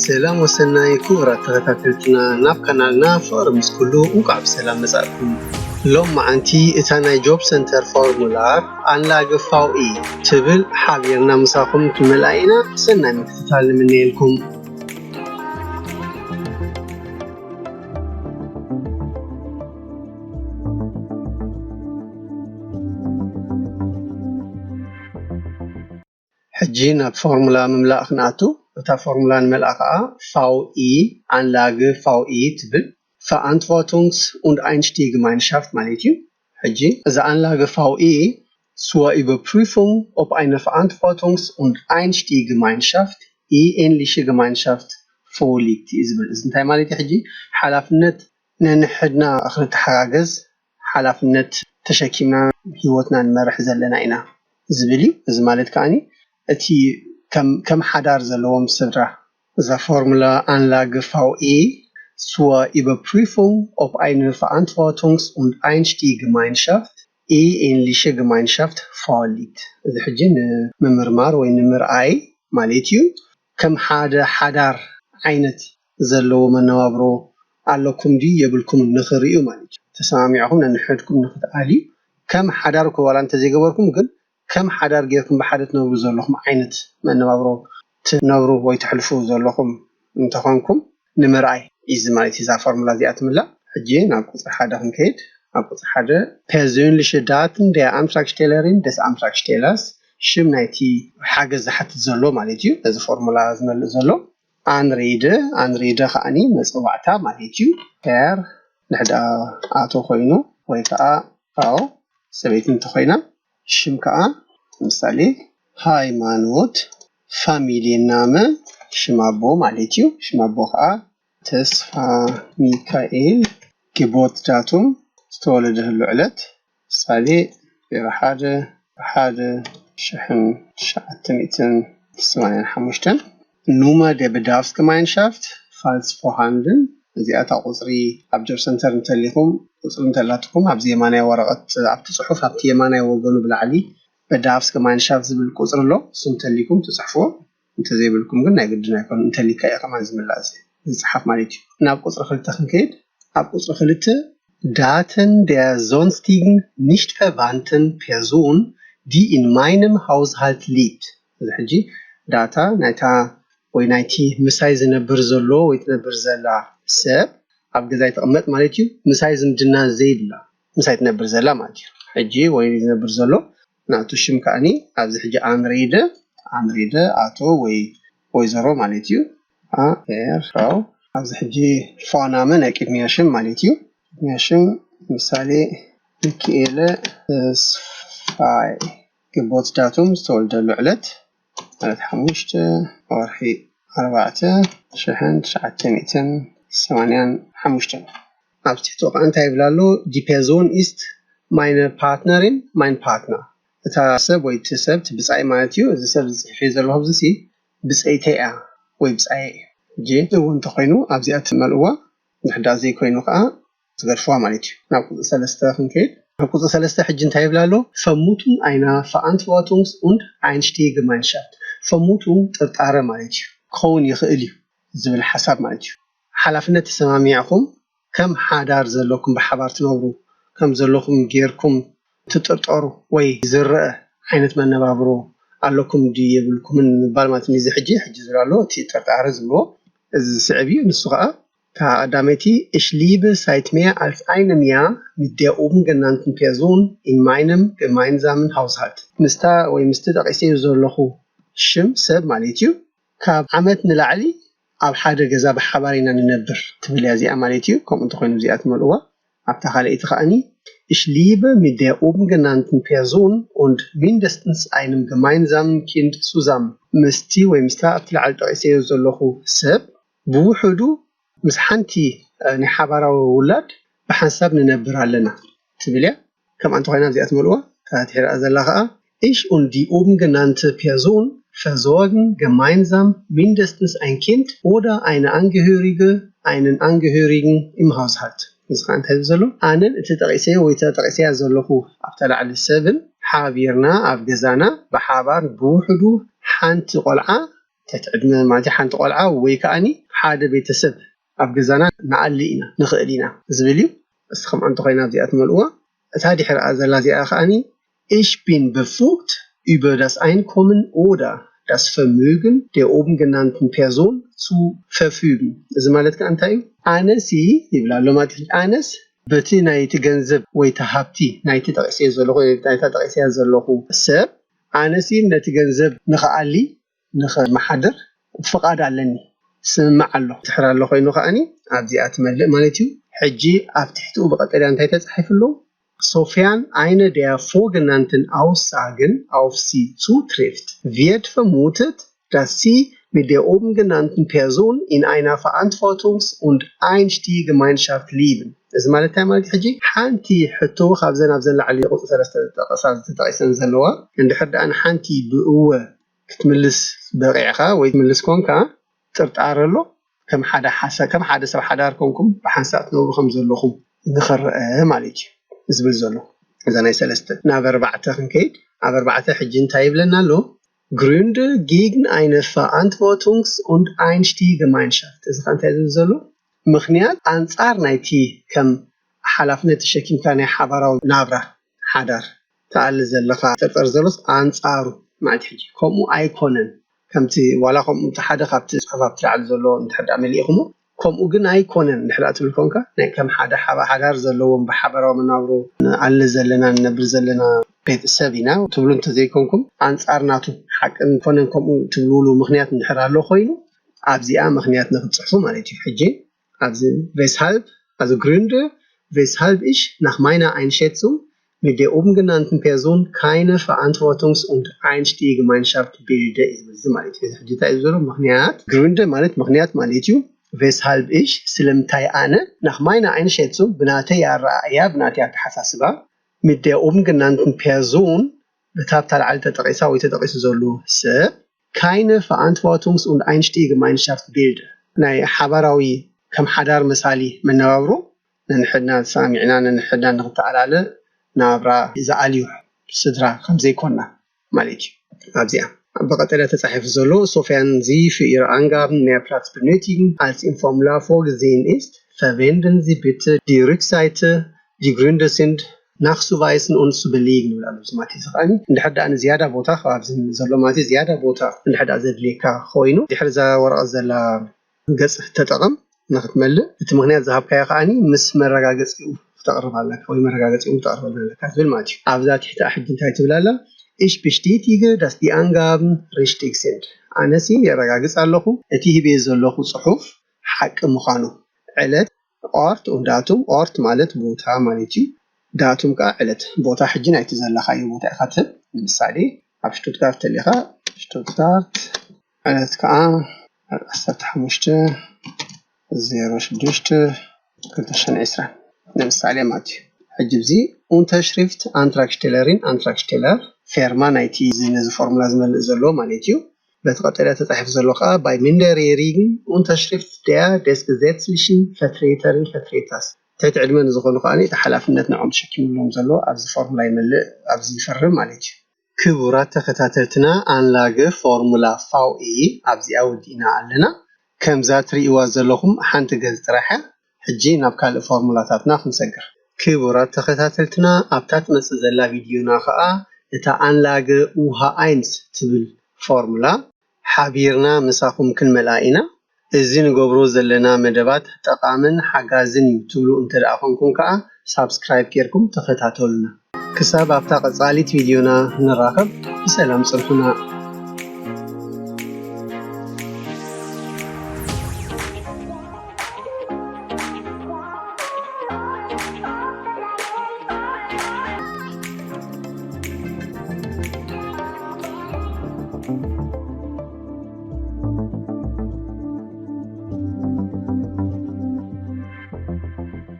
ሰላም ወሰናይ ክቡራት ተኸታተልትና፣ ናብ ካናልና ፍቕሪ ምስ ኩሉ እንቋዕ ብሰላም መጻእኩም። ሎም መዓንቲ እታ ናይ ጆብ ሰንተር ፎርሙላ ኣንላገ ፋውኢ ትብል ሓቢርና ምሳኹም ክንመልኣ ኢና። ሰናይ ምክትታል ንምነየልኩም። ሕጂ ናብ ፎርሙላ ምምላእ ክንኣቱ። እታ ፎርሙላ ንመልኣ ከዓ ፋው ኢ ኣንላገ ፋው ኢ ትብል። Verantwortungs- und Einstiegemeinschaft ማለት እዩ። ሕጂ እዛ ኣንላገ ፋው ኢ zur Überprüfung, ob eine Verantwortungs- und Einstiegemeinschaft, ähnliche Gemeinschaft vorliegt እዩ ዝብል። እዚ እንታይ ማለት እዩ? ሕጂ ሓላፍነት ነንሕድና ክንተሓጋገዝ ሓላፍነት ተሸኪምና ህይወትና ንመርሕ ዘለና ኢና ዝብል እዩ። እዚ ማለት ከዓኒ እቲ ከም ሓዳር ዘለዎም ስድራ እዛ ፎርሙላ ኣንላገ ፋው ኢ zur Überprüfung, ob eine Verantwortungs- und Einstiegemeinschaft, ähnliche Gemeinschaft vorliegt። እዚ ሕጂ ንምምርማር ወይ ንምርኣይ ማለት እዩ። ከም ሓደ ሓዳር ዓይነት ዘለዎ መነባብሮ ኣለኩም ድዩ የብልኩም ንኽርእዩ ማለት እዩ። ተሰማሚዕኹም ነንሕድኩም ንኽትኣልዩ ከም ሓዳር እኮ ዋላ እንተዘይገበርኩም ግን ከም ሓዳር ጌርኩም ብሓደ ትነብሩ ዘለኹም ዓይነት መነባብሮ ትነብሩ ወይ ትሕልፉ ዘለኹም እንተኾንኩም ንምርኣይ እዩ ማለት እዩ። እዛ ፎርሙላ እዚኣ ትምላእ። ሕጂ ናብ ቁፅሪ ሓደ ክንከይድ፣ ኣብ ቁፅሪ ሓደ persönliche Daten der Antragstellerin, des Antragstellers፣ ሽም ናይቲ ሓገዝ ዝሓትት ዘሎ ማለት እዩ። እዚ ፎርሙላ ዝመልእ ዘሎ ኣንሬደ፣ ኣንሬደ ከዓኒ መፀዋዕታ ማለት እዩ። ር ንሕዳ ኣቶ ኮይኑ ወይ ከዓ ኣዎ ሰበይቲ እንተኮይና ሽም ከዓ ምሳሌ ሃይማኖት፣ ፋሚሊየናመ፣ ሽም ኣቦ ማለት እዩ። ሽም ኣቦ ከዓ ተስፋ ሚካኤል፣ ጊቦርት ዳቱም፣ ዝተወለደሉ ዕለት ምሳሌ ዜሮ ሓደ ሓደ ሽሕን ትሽዓተ ሚእትን ሰማንያን ሓሙሽተን። Nummer der Bedarfsgemeinschaft, falls vorhanden፣ እዚኣ እታ ቁፅሪ ኣብ ጆብ ሰንተር እንተሊኹም ቁፅሪ እንተላትኩም ኣብዚ የማናይ ወረቐት ኣብቲ ፅሑፍ ኣብቲ የማናይ ወገኑ ብላዕሊ Bedarfsgemeinschaft ዝብል ቁፅሪ ኣሎ። እሱ እንተሊኩም ትፅሕፍዎ፣ እንተዘይብልኩም ግን ናይ ግድን ኣይኮን። እንተሊካ እዩ ከማን ዝምላእ ዝፅሓፍ ማለት እዩ። ናብ ቁፅሪ ክልተ ክንከይድ፣ ኣብ ቁፅሪ ክልተ Daten der sonstigen nicht verwandten Person, die in meinem Haushalt lebt። እዚ ሕጂ ዳታ ናይታ ወይ ናይቲ ምሳይ ዝነብር ዘሎ ወይ ትነብር ዘላ ሰብ ኣብ ገዛይ ትቕመጥ ማለት እዩ። ምሳይ ዝምድና ዘይብላ ምሳይ ትነብር ዘላ ማለት እዩ። ሕጂ ወይ ዝነብር ዘሎ ናቱ ሽም ከዓኒ ኣብዚ ሕጂ ኣንሬደ ኣንሬደ ኣቶ ወይ ወይዘሮ ማለት እዩ። ራው ኣብዚ ሕጂ ፎናመ ናይ ቅድሚያ ሽም ማለት እዩ። ቅድሚያ ሽም ምሳሌ ሚኪኤለ ተስፋይ፣ ግቦት ዳቱም ዝተወልደሉ ዕለት ማለት ሓሙሽተ ወርሒ ኣርባዕተ ሽሕን ትሽዓተ ሚእትን ሰማንያን ሓሙሽተን። ኣብ ትሕቲ ከዓ እንታይ ይብል ኣሎ? Die Person ist meine Partnerin, mein Partner። እታ ሰብ ወይ እቲ ሰብ እቲ ብፃይ ማለት እዩ። እዚ ሰብ ዝፅሒፈ ዘለኹ ኣብዚ ሲ ብፀይተይ እያ ወይ ብፃየ እዩ። ሕጂ እውን እንተኮይኑ ኣብዚኣ ትመልእዋ፣ እንድሕዳ ዘይኮይኑ ከዓ ትገድፍዋ ማለት እዩ። ናብ ቁፅሪ ሰለስተ ክንከይድ፣ ኣብ ቁፅሪ ሰለስተ ሕጂ እንታይ ይብል ኣሎ? Vermuten einer Verantwortungs- und Einstiegemeinschaft። Vermuten ጥርጣረ ማለት እዩ። ክኸውን ይኽእል እዩ ዝብል ሓሳብ ማለት እዩ። ሓላፍነት ተሰማሚዕኹም ከም ሓዳር ዘለኩም ብሓባር ትነብሩ ከም ዘለኹም ጌርኩም ትጥርጠሩ ወይ ዝረአ ዓይነት መነባብሮ ኣለኩም ድዩ የብልኩምን ንምባል ማለት እዩ። እዚ ሕጂ ሕጂ ዝብል ኣሎ እቲ ጥርጣረ ዝብልዎ እዚ ዝስዕብ እዩ። ንሱ ከዓ እታ ቀዳመይቲ Ich lebe seit mehr als einem Jahr mit der oben genannten Person in meinem gemeinsamen Haushalt። ምስታ ወይ ምስቲ ጠቒሰዮ ዘለኹ ሽም ሰብ ማለት እዩ ካብ ዓመት ንላዕሊ ኣብ ሓደ ገዛ ብሓባር ኢና ንነብር ትብል እያ እዚኣ ማለት እዩ። ከምኡ እንተኮይኑ እዚኣ ትመልእዋ ኣብታ ካልኣይቲ ከዓኒ Ich lebe mit der oben genannten Person und mindestens einem gemeinsamen Kind zusammen። ምስቲ ወይ ምስታ ኣብቲ ላዕሊ ጠቒሰዮ ዘለኹ ሰብ ብውሕዱ ምስ ሓንቲ ናይ ሓባራዊ ውላድ ብሓንሳብ ንነብር ኣለና ትብል እያ። ከምኣ እንተኮይና እዚኣ ትመልእዋ እታ ትሕርኣ ዘላ ከዓ Ich und die oben genannte Person versorgen gemeinsam mindestens ein Kind oder eine Angehörige, einen Angehörigen im Haushalt። እዚ ከዓ እንታይ ዝብል ዘሎ? ኣነን እቲ ጠቂሰዮ ወይ እታ ጠቂሰያ ዘለኹ ኣብታ ላዕሊ ሰብን ሓቢርና ኣብ ገዛና ብሓባር ብውሕዱ ሓንቲ ቆልዓ ትሕቲ ዕድመ ማለት ሓንቲ ቆልዓ ወይ ከዓኒ ሓደ ቤተሰብ ኣብ ገዛና ንኣሊ ኢና ንኽእል ኢና ዝብል እዩ። እስኹም እንተኾይና ኣብዚኣ ትመልእዋ። እታ ድሕርኣ ዘላ እዚኣ ከዓኒ Ich bin befugt, über das Einkommen oder das Vermögen der oben genannten Person zu verfügen. እዚ ማለት ከኣ እንታይ እዩ? ኣነሲ ይብል ኣሎ ማለት እዩ። ኣነስ በቲ ናይቲ ገንዘብ ወይ እቲ ሃብቲ ናይቲ ጠቂሰዮ ዘለኹ ወይ ናይታ ጠቂሰያ ዘለኹ ሰብ ኣነሲ ነቲ ገንዘብ ንኽኣሊ ንኽመሓድር ፍቓድ ኣለኒ ስምምዕ ኣሎ ድሕር ኣሎ ኮይኑ ከዓኒ ኣብዚኣ ትመልእ ማለት እዩ። ሕጂ ኣብ ትሕትኡ ብቐጠልያ እንታይ ተፃሒፉ ኣሎ? Sofern eine der vorgenannten Aussagen auf sie zutrifft, wird vermutet, dass sie mit der oben genannten Person in einer Verantwortungs- und Einstiegemeinschaft leben. እዚ ማለት እንታይ ማለት እዩ? ሕጂ ሓንቲ ሕቶ ካብዘን ኣብዘን ላዕሊ ቁፅሪ ሰለስተ ተጠቀሳ ዝተጠቂሰን ዘለዋ እንድሕር ደኣ ንሓንቲ ብእወ ክትምልስ በቂዕካ ወይ ትምልስ ኮንካ ጥርጣረ ኣሎ። ከም ሓደ ሓሳ ከም ሓደ ሰብ ሓዳር ኮንኩም ብሓንሳእ ትነብሩ ከም ዘለኹም ንኽረአ ማለት እዩ ዝብል ዘሎ። እዛ ናይ ሰለስተ ናብ ኣርባዕተ ክንከይድ ኣብ ኣርባዕተ ሕጂ እንታይ ይብለና ኣሎ? Gründe gegen eine Verantwortungs- und Einstiegemeinschaft። እዚ ከ እንታይ ዝብል ዘሎ? ምኽንያት ኣንጻር ናይቲ ከም ሓላፍነት ተሸኪምካ ናይ ሓባራዊ ናብራ ሓዳር ትኣሊ ዘለኻ ጥርጠር ዘሎስ ኣንጻሩ ማለት ሕጂ ከምኡ ኣይኮነን። ከምቲ ዋላ ከምኡ እቲ ሓደ ካብቲ ጽሑፍ ኣብቲ ላዕሊ ዘሎ እንድሕር ደኣ መሊእኹሞ ከምኡ ግን ኣይኮነን እንድሕር ደኣ ትብል ኮንካ ናይ ከም ሓደ ሓባ- ሓዳር ዘለዎም ብሓባራዊ መናብሮ ንኣሊ ዘለና ንነብር ዘለና ቤተሰብ ኢና ትብሉ እንተዘይኮንኩም ኣንጻር ናቱ ሓቂ ኮነን ከምኡ ትብልሉ ምኽንያት እንድሕር ኣሎ ኮይኑ ኣብዚኣ ምኽንያት ንክትጽሕፉ ማለት እዩ። ሕጂ ኣብዚ weshalb, also Gründe, weshalb ich nach meiner Einschätzung mit der oben genannten Person keine Verantwortungs- und Einstiegemeinschaft bilde እዩ ዝብል እዚ ማለት እዩ። ሕጂ እንታይ እዩ ዘሎ ምኽንያት ግሩንደ ማለት ምኽንያት ማለት እዩ። Weshalb ich ስለምንታይ ኣነ nach meiner Einschätzung ብናተይ ኣረኣእያ ብናተይ ኣተሓሳስባ mit der oben genannten Person በታ ኣብታ ላዕሊ ተጠቂሳ ወይ ተጠቂሱ ዘሎ ሰብ keine Verantwortungs- und Einstiegemeinschaft bilde ናይ ሓባራዊ ከም ሓዳር መሳሊ መነባብሮ ነንሕድና ተሰማሚዕና ነንሕድና ንክተኣላለ ናብራ ዝኣልዩ ስድራ ከም ዘይኮና ማለት እዩ። ኣብዚኣ ብቐጠልያ ተጻሒፉ ዘሎ Sofern Sie für Ihre Angaben mehr Platz benötigen, als im Formular vorgesehen ist, verwenden Sie bitte die Rückseite, die Gründe sind nachzuweisen und zu belegen ይብል ኣሎ። እዚ ማለት እዚ ከዓኒ እንድሕር ደኣ ንዝያዳ ቦታ ካብዚ ዘሎ ማለት እዩ፣ ዝያዳ ቦታ እንድሕር ደኣ ዘድልየካ ኮይኑ ድሕሪ እዛ ወረቐት ዘላ ገጽ ተጠቐም ንክትመልእ እቲ ምኽንያት ዝሃብካዮ ከዓኒ ምስ መረጋገጺኡ ክተቕርብ ኣለካ ወይ መረጋገጺኡ ክተቕርበልና ኣለካ ዝብል ማለት እዩ። ኣብዛ ትሕቲ ሕጂ እንታይ ትብል ኣላ? Ich bestätige, dass die Angaben richtig sind. ኣነሲ የረጋግጽ ኣለኹ እቲ ሂበዮ ዘለኹ ጽሑፍ ሓቂ ምዃኑ። ዕለት Ort und Datum, Ort ማለት ቦታ ማለት እዩ። Datum ከኣ ዕለት፣ ቦታ ሕጂ ናይቲ ዘለኻዮ ቦታ ኢኻ ትህብ። ንምሳሌ ኣብ ሽቱትጋርት ተሊኻ ሽቱትጋርት ዕለት ከኣ ዓሰርተ ሓሙሽተ ዜሮ ሽዱሽተ ክልተ ሽሕን ዕስራን ንምሳሌ ማለት እዩ። ሕጂ እዚ Unterschrift Antragstellerin Antragsteller ፌርማ ናይቲ እዚ ነዚ ፎርሙላ ዝመልእ ዘሎ ማለት እዩ። በቲ ቀጠልያ ተጻሒፉ ዘሎ ከኣ bei minderjährigen Unterschrift der des gesetzlichen Vertreterin Vertreters ትሕቲ ዕድመ ንዝኾኑ ከኣ እቲ ሓላፍነት ንዖም ተሸኪምሎም ዘሎ ኣብዚ ፎርሙላ ይመልእ ኣብዚ ይፈርም ማለት እዩ። ክቡራት ተኸታተልትና ኣንላገ ፎርሙላ ፋውኢ ኣብዚኣ ወዲእና ኣለና። ከምዛ ትርእይዋ ዘለኹም ሓንቲ ገጽ ጥራሕ እያ። ሕጂ ናብ ካልእ ፎርሙላታትና ክንሰግር። ክቡራት ተኸታተልትና ኣብታ ትመጽእ ዘላ ቪድዮና ከኣ እታ ኣንላገ ኡሃ ኣይንስ ትብል ፎርሙላ ሓቢርና ምሳኹም ክንመልኣ ኢና። እዚ ንገብሮ ዘለና መደባት ጠቓምን ሓጋዝን እዩ ትብሉ እንተ ደኣ ኾንኩም ከኣ ሳብስክራይብ ጌርኩም ተኸታተሉና። ክሳብ ኣብታ ቀጻሊት ቪድዮና ንራኸብ ብሰላም ጽንሑና።